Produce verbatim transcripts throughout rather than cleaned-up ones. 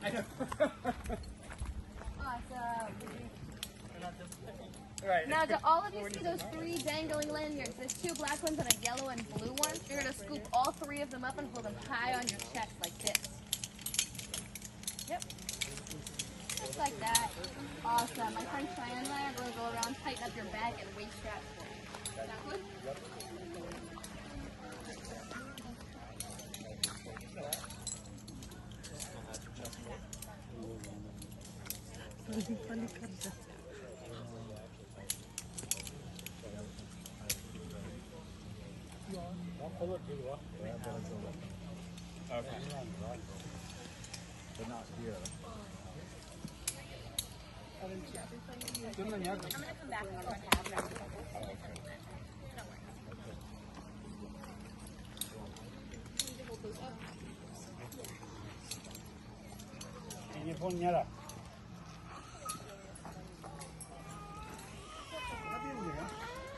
Awesome. Right. Now, do all of you see those three dangling lanyards? There's two black ones and a yellow and blue one. You're gonna scoop all three of them up and hold them high on your chest like this. Yep. Just like that. Awesome. My friend Cheyenne and I are gonna go around, tighten up your bag and waist strap for you. Sound good?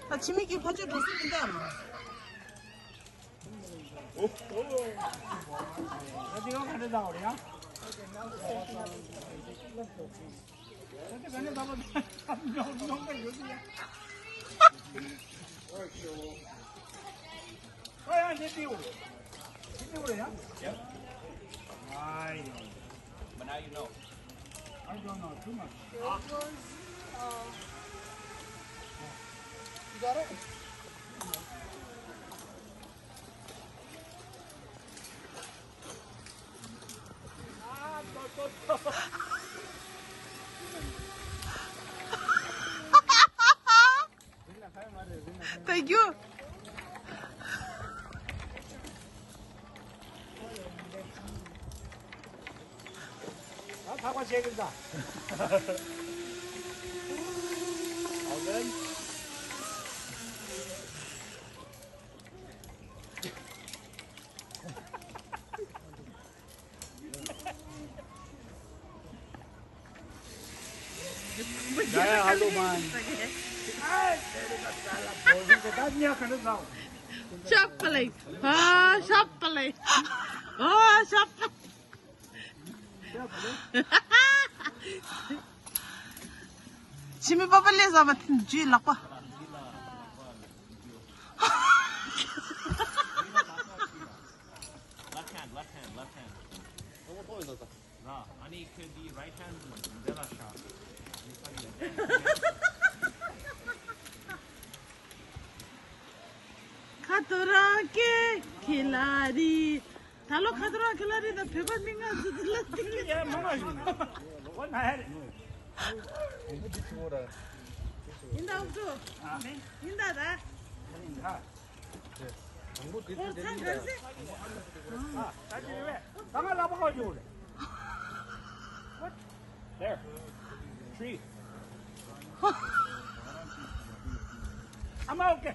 ད་ཕྱི་མིག་གི་ཕ་ཆོས་འགྲོ་ས་མི་འདུག་ཨ། ད་དེ་ག་ག་འདྲ་བཏང་བ་རེད་ཡ། ད་དེ་ག་འདྲ་བཏང་བ་ཡོད་ཡ། ཨ་ཡ་འདི་ཏིའུ་རེད། འདི་ཏིའུ་རེད་ཡ། Yep. Right. But now you know. I don't know too much. It was, uh, you got it? Thank you. ད་ཐག་པ་བྱེད་ཀྱི་འདུག All good? Yeah, yeah, hello, man. Chocolate. Ah, chocolate. Ah, chocolate. ཕྱི་མི་པ་པ་ལས་བཟང་བ་ཇུས་ལག་པ། Left hand, left hand, left hand. ལགས། ཨ་ནི་ཁྱོད་འདི་right hand འདི་ལ་བཞག་ཁ་ཐོ་རང་ཀེ་ཁི་ལ་རི། ད་ལོ་ཁ་ཐོ་རང་ཁི་ལ་རི་དང་བོད་པ་མི་ལྔ་ཙམ་ལ་ཐིག་ལེ། ཡ་མ་མ་ཞུ། ཨོ་ན་ཧེ། ཡིན་ད་འུ་ཚོ། ཡིན་ད་ད། ཡིན་ད། དང་པོ་དེ་ཚོ་དེ་ཡིན་ད། ད་ཅི་རེད་པས། ད་ང་ལག་པ་ཁོག་ཡོད་རེད། What? There. Tree. I'm okay.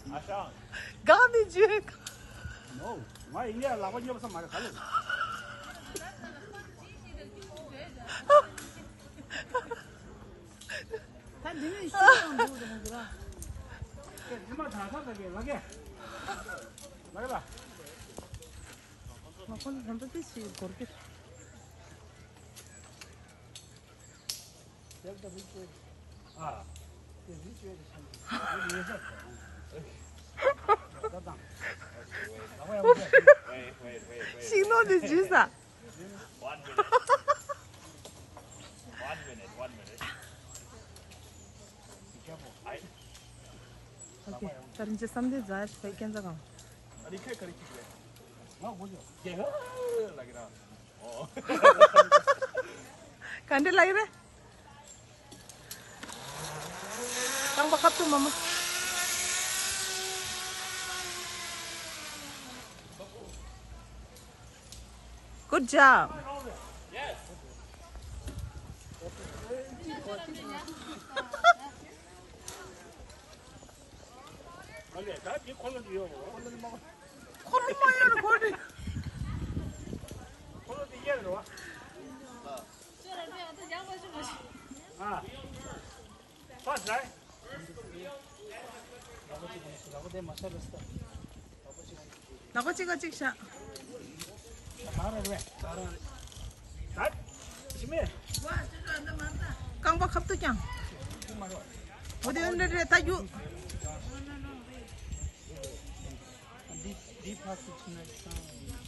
ཨ་ཤང་། གང་ནས་བརྗོད། No. ང་ཡིན་ཡ་ལག་པ་སྙོབ་ས་མ་རེད་ག་ལེ། ད་འདི་ནས་ཤི་ཡང་འདུག་དང་འདུག་ར། ཉི་མ་དྲག་ཚར་ད་གེ་ལ་གེ། ལ་གེ་ལ། ང་ཁོང་ལ་ཧམ་པ་ཏི་ཞིག་འགོར་གི། Tell the rich way. ཨ། The rich way is coming. ཤིང་ནོར་འདི་ཇུས་ཨ། One minute. One minute, one minute. ཨོ་ཁེ། ད་རིང་ཅི་བསམ་དེ་ཛ་ཡར་སྤེ་ཀན་ཛ་གང་། ཨ་ནི་ཁེ་ཁ་རི་ཁི་རེད། ང་གོ་ཇོ། ལ་གི་ར། ཨོ། ག་འདྲ་ལ་གི་རེད། རྐང་པ་ཁ་ཐུག་མ་མ། Good job. ཁོ་ལོ་མ་ཡོད་ཁོ་ནི། ཁོ་ལོ་དེ་ཡར་རོ། ཨ། ཕ་ཟ། ལག་པ་གཅིག་ག་གཅིག་བཞག་རྐང་པ་ཁབ་ཏུ་བརྐྱང་། འོ་དེ་འདྲ་རེད་ད་རྒྱུ། འདི་འདི་ཕར་ཚུར་ཕྱིན་ན་ཡང་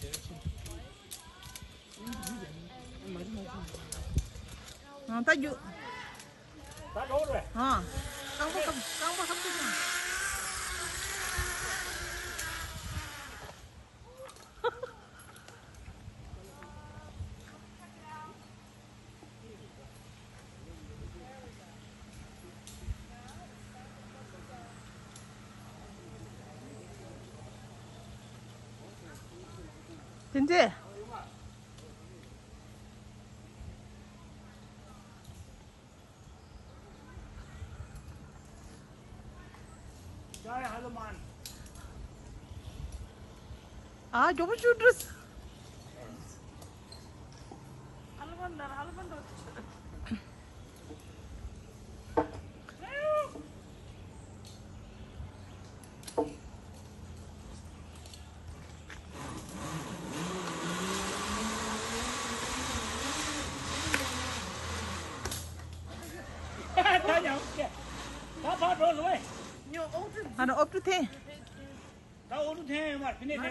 དེ་རེད་ཤི། ཨང་ད་རྒྱུ། ད་འགྲོ་རེད། ཨང་། རྐང་པ་ཁབ་རྐང་པ་ཁབ་ཏུ་བརྐྱང་། བསྟན་འཛིན། ཨ། མགྱོགས་པོ་བྱུང་འགྲོ། ཨ་ནི་ཨོབ་ཏུ་ཐེ། ད་ཨོབ་ཏུ་ཐེ་ཡོད་མ་རེད། ཕི་ནས་ཐེ།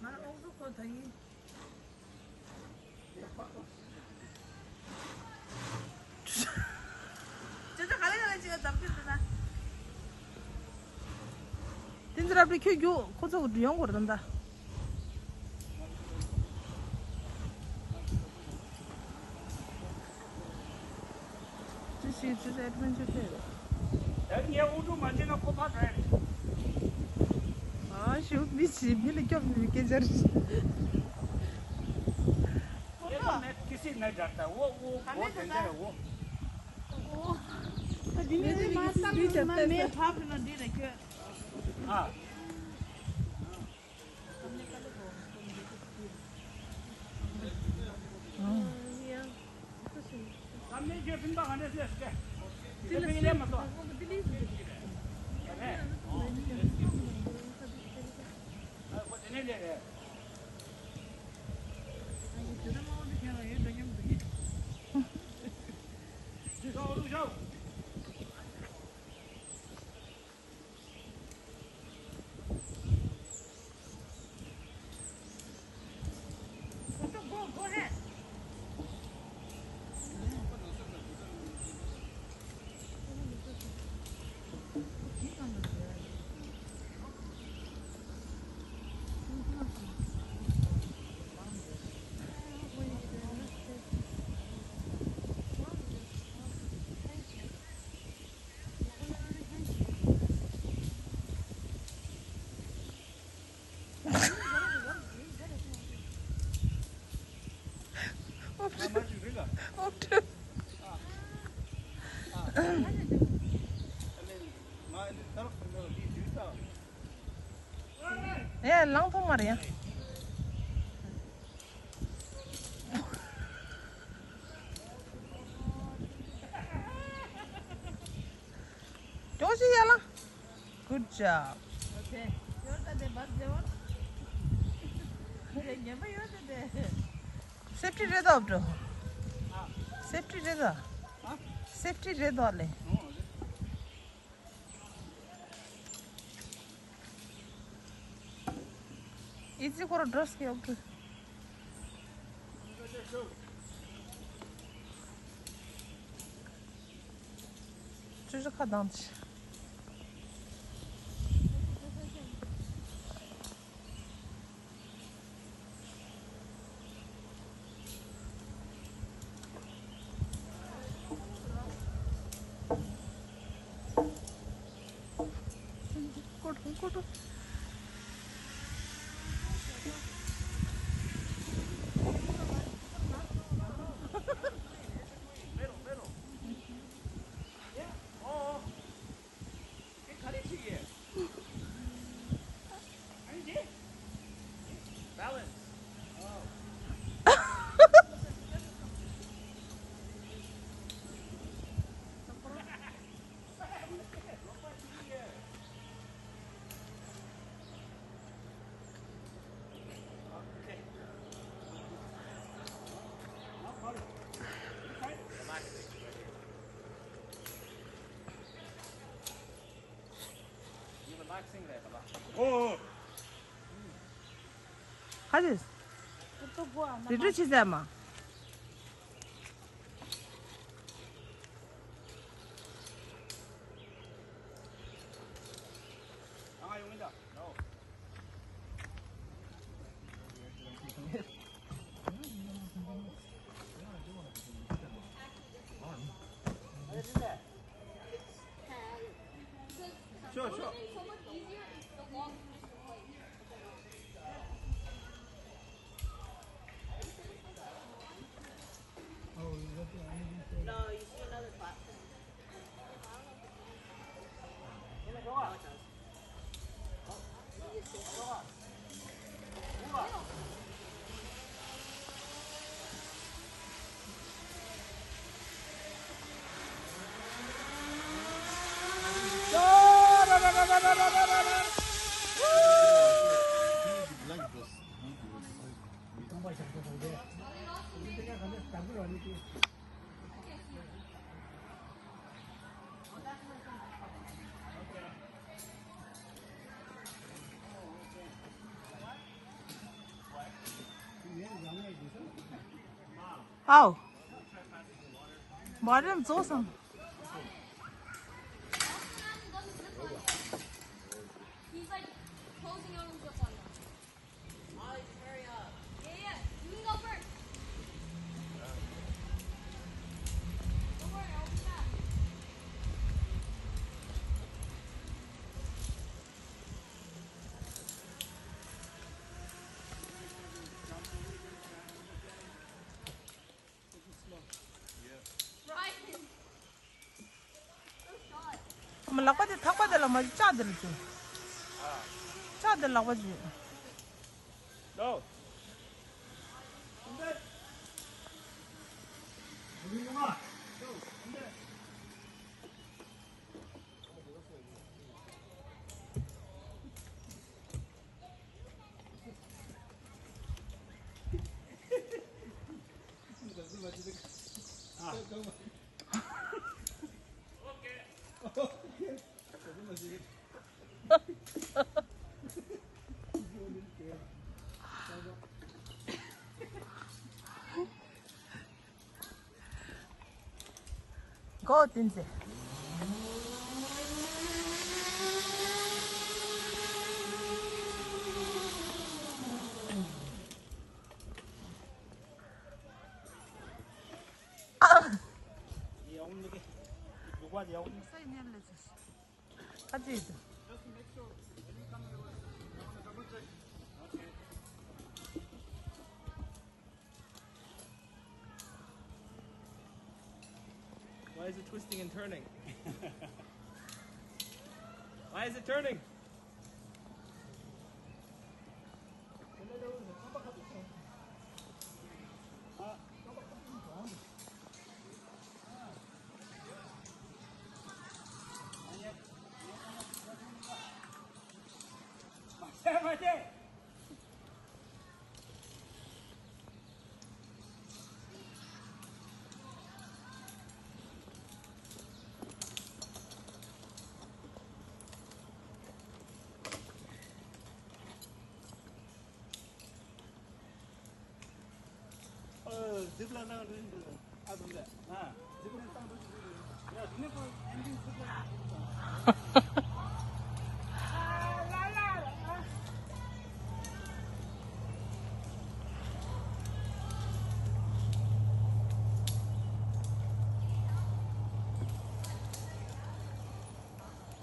ང་ཨོབ་ཏུ་ཁོ་ཐ་ཡིན། ཅོ་ཅོ་ག་ལེ་ག་ལེ་ཅིག་ལ་འདམ་རྒྱུ་འདུག་ན། དེ་ཚོ་རབ་ཏུ་ཁྱོད་རྒྱུག་ཁོ་ཚོ་ཡོང་དགོས་རེད་ད། ཅི་ཞིག་ཅི་ཞིག་ཨེ་ཌི་ཝེན་ཅར་ཐེབས། ད་ངས་དབུ་འཁྲུག་མ་བྱས་ན་ཁོ་ཕར་འགྲོ་ཡ་རེད། ཨ་ཞུ་མི་ཞིག་མི་ལ་སྐྱོབ་མི་སྐད་ཆ་རེད། ཁོ་ཚོ་ནས་ཁི་སི་ནས་འདྲ་ད་འོ་འོ་འོ་དེ་འདྲ་འོ། འོ། ད་འདི་ནས་མ་བཏང་ན་མེ་ཕབ་ན་འདི་རེད་ཁྱོད། ཨ། ཡ་ལང་ཐོང་མ་རེད་ཡ། ཅོག་ཞིག་ཡ་ལ། Good job. Okay. ཡོད་ད་དེ་བར་དེ་བར། དེ་ཉན་པ་ཡོད་ད་དེ། སེབ་ཊི་རེད་ད་འགྲོ། སེབ་ཊི་རེད་ད། སེབ་ཊི་རེད་ད་ལེ། ཨི་ཙི་ཁོ་ར་འགྲོ་སྐྱེ་འགྲོ། ཅོ་ཅོ་ཁ་གདངས་ཏེ། ཁ་ཅིག་རི་ཁྲོད་ཆེ་ཚད་མ། Sure, sure. No, you see another platform. ཨའོ། མ་རེད་རྫོགས་སམ། ལག་པ་དེ་ཐག་པ་དེ་ལ་མ་བཅག་དེ་ལ་བཅུག་བཅག་དེ་ལག་པ་བཅུག No. གོ་བསྟན་ཚེ། ཨ། ཁ་ཅིག་ཏུ། Why is it twisting and turning? Why is it turning?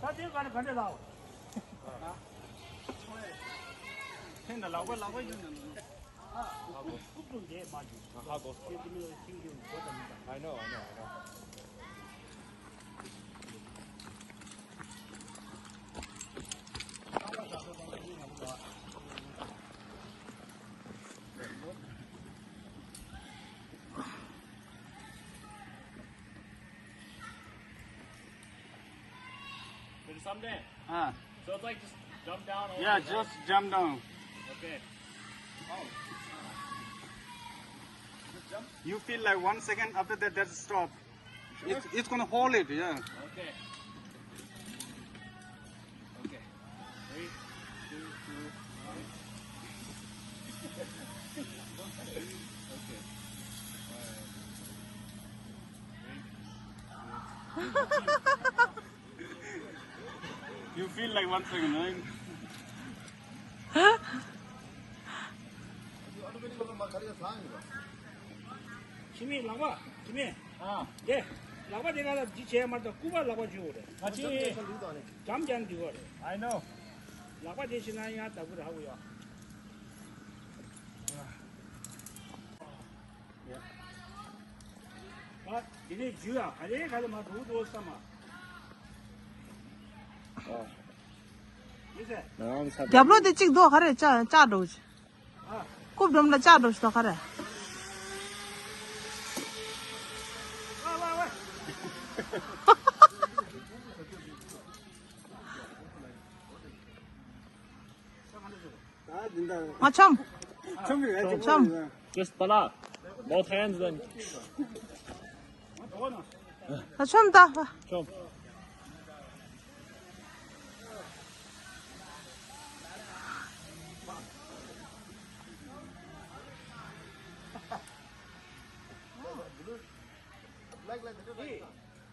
ད་དེ་ག་ནས་ག་འདྲ་ལགས། ཧེ་ན་ལག་པ་ལག་པ་ཡིན་ན། I know, I know, I know. There's something. Ah. So it's like just jump down or Yeah, like that. Just jump down. Okay. You feel like one second, after that, that's stop. Sure? It's, it's gonna hold it, yeah. Okay. Okay. Ready? Like one second, right? ཁྱིམ་མི་ལག་པ། ཁྱིམ་མི། ཨ། དེ། ལག་པ་དེ་ག་ལ་འདི་བྱས་མ་ཐག་སྐུད་པ་ལག་པ་འཇུ་དགོས་རེད། ང་ཅི། འཇམ་འཇམ་འདི་བ་རེད། I know. ལག་པ་དེ་བྱས་ན་ཡང་ལྟ་བུ་ར་ཧ་གོ་ཡ། ཨ། དེ་ནས་འཇུ་ཡ་ག་རེ་ག་རེ་མ་འགྲོ་འགྲོ་བསམ་མ། ཨ། ཡིན་ཟེར། རྒྱབ་ལོགས་དེ་གཅིག་འདུག་ག་རེ་བཅག་བཅག་འགྲོ་གི། རྐུབ་སྒྲོམ་ལ་བཅག་འགྲོ་ཞིག་དང་ག་རེ། ང་ཆོམ། ཆོམ། Just pala. Both hands then. ད་ཆོམ་ད། ཆོམ།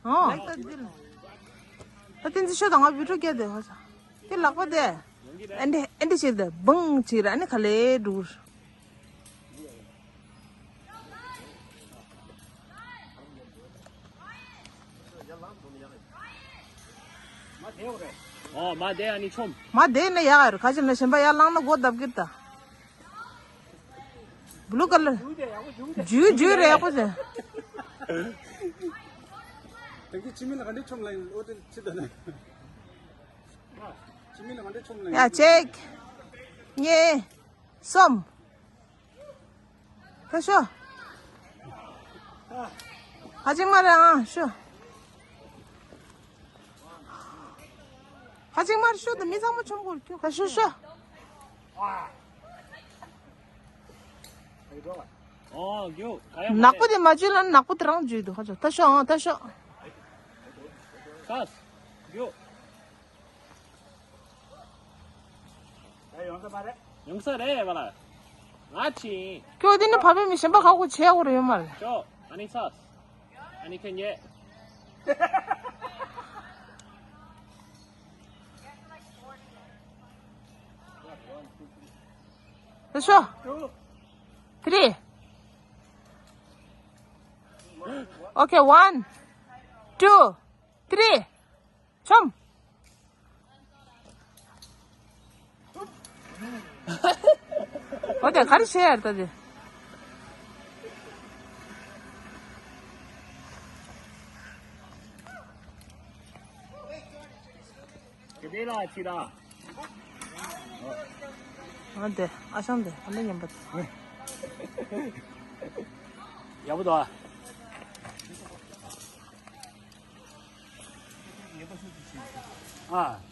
ཨོ། ད་བསྟན་འཛིན་ཤོད་དང་ང་བི་ཌིའོ་སྐྱེལ་དེ་ཧ་ས། དེ་ལག་པ་དེ། ཨེ་འདྲི་ཨེ་འདྲི་བྱེད་དེ་བང་བྱེད་ར་ཨ་ནི་ག་ལེ་འགྲུར། ཨོ་མ་དེ་ཨ་ནི་ཆོམ། མ་དེ་ནི་ཡག་ཡོད་རེད། ག་ཅི་ན་གཞན་པ་ཡར་བླངས་ན་སྒོ་བརྡབ་ཀྱི་རེད་ད། བླུ་ག་ལ། འཇུ་འཇུ་རེ་ཡག་པོ་བྱས། དེང་གི་ཕྱི་མི་ལ་ག་འདྲས་ཆོམ་ལ་ཡིན་ཨོ་དེ་ཅི་ད་ན། ཕྱི་མི་ལ་ག་འདྲས་ཆོམ་ལ་ཡིན། ཡ་གཅིག་གཉིས། གསུམ། ཁ་ཤོ། ཧ་ཅིག་མ་རེད་ཨང་ཤོ། ཧ་ཅིག་མ་རེད་ཤོ་དང་མི་ཚང་མ་ཆོམ་གོ་རྒྱུ་ཁ་ཤོ་ཤོ། ཨོ་རྒྱུ་ག་ཡ་མ་ནག་པོ་རེད། དེ་མ་བརྗོད་ལ་ནག་པོ་དེ་རང་བརྗོད་འདུག་ཁ་ཤོ་ད་ཤོ་ཨང་ད་ཤོ། ཁ་རྒྱུ། ཡོང་ས་མ་རེད། ཡོང་ས་རེད་བ་ལ། ང་ཕྱིན། ཁྱོད་འདི་ནི་བབས་པའི་མི་གཞན་པ་ཁག་པོ་བྱས་འོ་རེད་ཡོད་མ་རེད། ཅོ། ཨ་ནི་ཚ། ཨ་ནི་ཁྱོད་ཉེ། ལགས་སོ། Three. Okay, one, two, three. ཆོམ། འོ་དེ་ག་རེ་བྱེད་ཡར་ལྟ་དེ། དེ་དེ་ལ་ཅི་ལ། འོ་དེ་ཨ་ཞང་དེ་ཨ་མ་ཉན་པ་དེ། ཡག་པོ་འདུག་ཨ། ཨ།